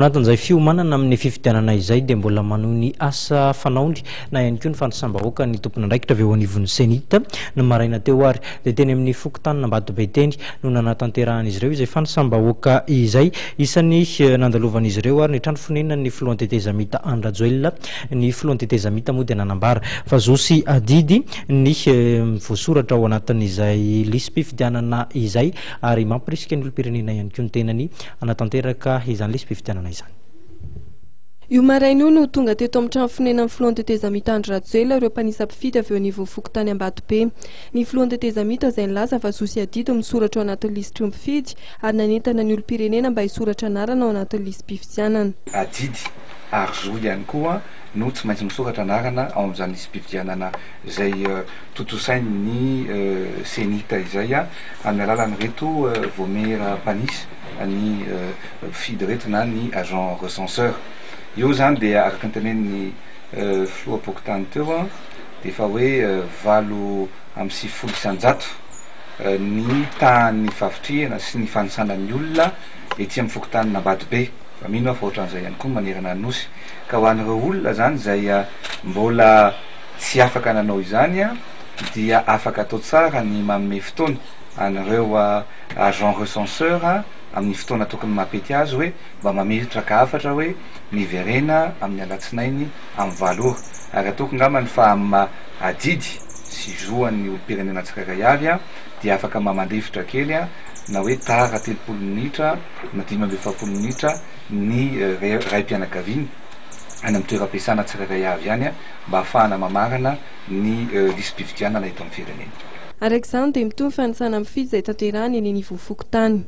Anatin'izay fiomanana amin'ny fifidianana izay dia mbola manohy ny asa fanaony na ihany koa ny fandraisam-bahoaka ny tompon'andraikitra avy eo anivon'ny Cenit. Ny maraina teo ary dia teny amin'ny fokontanin'Ambatobe teny no nanatanterahan'izy ireo izay fandraisam-bahoaka izay. Isan'ny nandalovan'izy ireo ary ny trano fonenan'ny filohan'ny tetezamita Andry Rajoelina. Ny filohan'ny tetezamita moa dia nanambara fa zo sy adidy ny voasoratra ao anatin'izay lisi-pifidianana izay ary mampirisika ny olom-pirenena ihany koa ny tenany hanatanteraka izany lisi-pifidianana izany. Io maraina io no tonga teto amin'ny trano fonenan'ny filohan'ny tetezamita Andry Rajoelina ireo mpanisa mpifidy avy eo anivon'ny fokontany Ambatobe. Ny filohan'ny tetezamita izay nilaza fa zo sy adidy misoratra ao anatin'ny lisitry ny mpifidy ary nanentana ny olom-pirenena mba hisoratra anarana ao anatin'ny lisi-pifidianana. Adidy ary zo ihany koa no tsy maintsy misoratra anarana ao amin'izany lisi-pifidianana izay tontosain'ny Cenit izay amin'ny alalan'ireto vaomiera mpanisa ny mpifidy ireto na ny agent recenseur. Io izany dia araka ny tenenin'ny filoham-pokontany teo dia efa hoe 98% ny tahan'ny favitrihana sy ny fanisana ny olona ety amin'ny fokontanin'Ambatobe, fa mino aho fa ohatran'izay ihany koa manerana ny Nosy. Ka ho an'ireo olona izany izay mbola tsy afaka nanao izany dia afaka atao tsara ny manome fotoana an'ireo agent recenseur amin'ny fotoana tokony mampety azy hoe mba mametraka hafatra hoe miverena amin'ny alatsinainy amin'ny 8 ora ary ataoko ngambany fa amin'ny maha adidy sy zo an'ny olom-pirenena tsirairay avy dia afaka mba mandefitra kely na hoe tara 30 minitra na 45 minitra ny raim-pianakaviana any amin'ny toeram-piasana tsirairay avy any mba hahafahana mamarana ny lisi-pifidianana eto amin'ny firenena. Araka izany dia mitohy ny fanisana mifidy izay tanterahina eny anivon'ny fokontany.